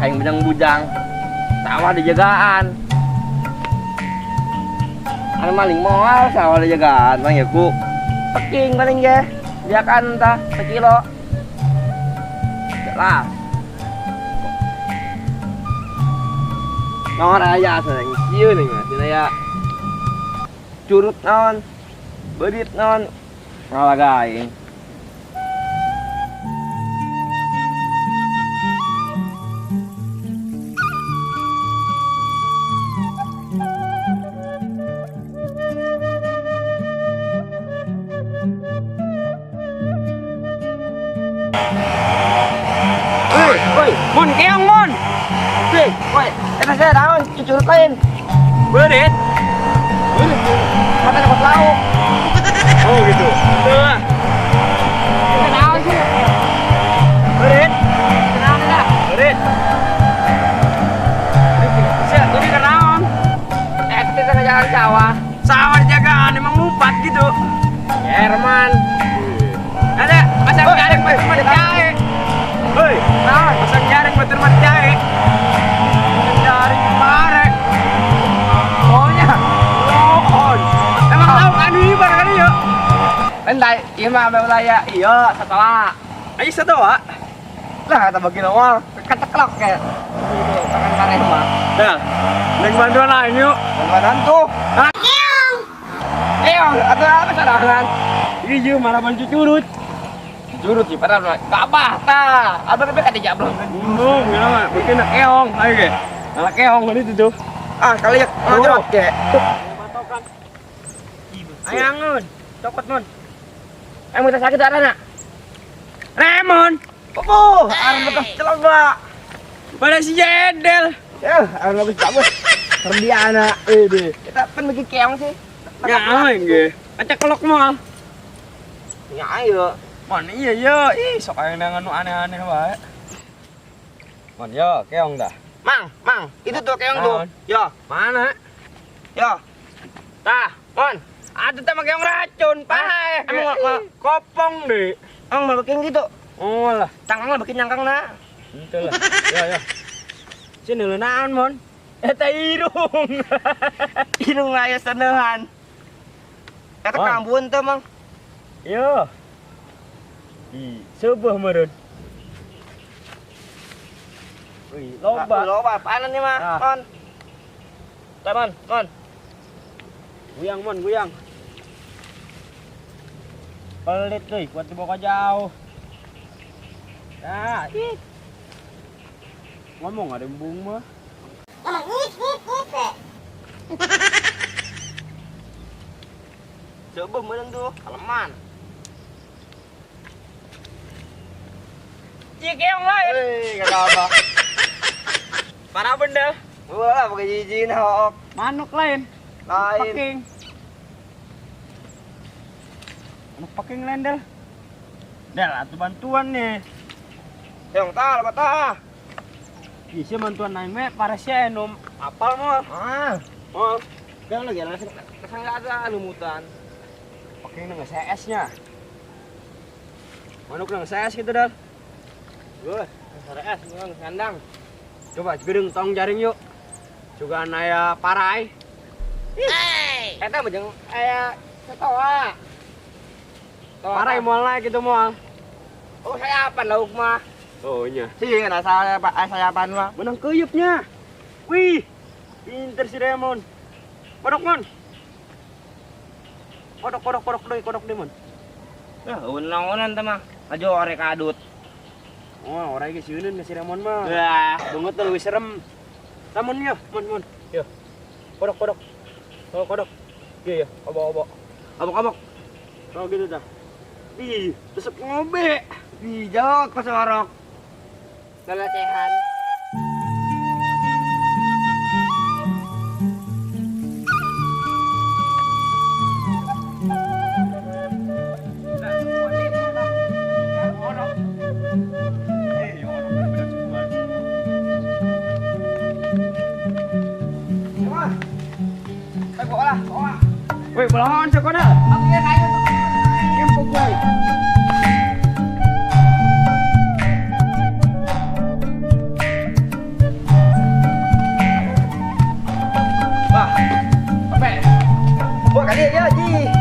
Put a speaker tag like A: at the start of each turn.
A: Aing bujang-bujang. Sawah dijagaan. Anu maling moal sawah dijagaan mah ya ku. Peking paling ge. Jakan tah sekilo. Jelas. Naon aya sareng sieun mah cenah ya. Curut naon? Berit naon? Ngalaga aing. Woi,
B: Mon keong mon.
A: Woi, woi, eta saya naon cucurut lain.
B: Berit.
A: Berit. Mata dapat lauk.
B: Oh gitu. Tuh.
A: Eta naon sih?
B: Berit.
A: Eta naon eta?
B: Berit. Sia, ini kenaon?
A: Eta teh jalan sawah.
B: Sawah jagaan emang ngumpat gitu.
A: Herman.
B: Ada pasang jaring batur mah jae. Hoi,
A: Naon?
B: pasang jaring batur mah jae. Jaring pare.
A: Oh nya.
B: Lohon. Emang lauk anu ibar kan ieu?
A: Entai, ieu mah ame ulaya. Iya, satoa.
B: Ayo satoa.
A: Lah kata bagi nongol, keteklok kayak. Gitu, makan pare mah.
B: Nah, neng bantuan lain yuk.
A: Bantuan tuh.
B: Hah?
A: Keong, atau apa sarangan?
B: Iya, malah bantu curut.
A: Curut sih, padahal kabah tah. Abang tapi kada jablong.
B: Gunung, gimana? Bikin nak keong, ayo ge. Malah keong itu tuh.
A: Ah, kali ya, ngajak ke.
B: Patokan. Ayangun, cokot mon.
A: Eh, mau sakit arana?
B: Remon.
A: Oh, arah bekas celaba.
B: Pada si Jedel.
A: Ya, arah bagus bagus. Serdiana, ini. Kita pen bikin keong sih.
B: Ya, ge. Acak kelok moal.
A: Ya, ayo.
B: Mon iya iya, ih sok aya nu aneh-aneh wae. Mon yo, keong dah.
A: Mang, mang, itu tuh keong tuh. Yo,
B: Mana?
A: yo.
B: Tah,
A: Mon.
B: Atuh teh mah keong racun, pae.
A: Emang
B: kopong deh.
A: Emang mau bikin gitu.
B: Oh lah,
A: Cangkang lah bikin nyangkang na.
B: itu lah. Yo yo. Sini lu naon, Mon? Eta irung.
A: Irung aya seneuhan. Eta kambun tuh, Mang.
B: Yo. Ih, sebuah meureun. Wih, loba.
A: Loba apaan nih, mah? Mon. Tah, Mon, Mon.
B: Guyang, Mon, guyang. Pelit euy, kuat dibawa jauh. Nah, ih. Ngomong ada embung mah.
A: Coba meureun tuh, kaleman.
B: Ih, keong lain.
A: Hei, gak apa.
B: Para benda.
A: Wah, pakai jijin hook.
B: Manuk lain.
A: Lain.
B: Peking. Manuk peking lain, Del. Del, atuh bantuan nih.
A: Yang tah, lebat tah.
B: Bisa bantuan aing we, paresnya enum apal moal.
A: Ah.
B: Moal.
A: Kan lagi langsung enggak ada lumutan.
B: Peking nang CS-nya. Manuk nang CS gitu, Del.
A: Gue, CS, gue kandang.
B: Coba gedeng tong jaring yuk. Juga aya parai.
A: Hey. Eta mah jeung aya setoa.
B: Parai moal naik gitu moal.
A: Oh, saya apa lauk mah?
B: Oh nya.
A: Sih, nah saya sayapan mah.
B: Menang keuyupnya. Wih, pinter si Remon. Kodok mon. Kodok kodok kodok deui, kodok deui mon.
A: Nah, unang-unan teh mah. Ajo orek kadut.
B: Oh, orang iki sieuneun si Remon mah.
A: Wah,
B: banget leuwih serem. Lamun yo, mon mon. Yo. Kodok kodok. Oh, kodok. Iya ya, obok-obok.
A: Obok-obok.
B: Oh gitu dah. Ih, resep ngobe.
A: Bijak pasorok. Lelecehan.
B: Woi, belahan sekolah.
A: Aku ya kayu.
B: Empuk gue.
A: Kali ya, Ji.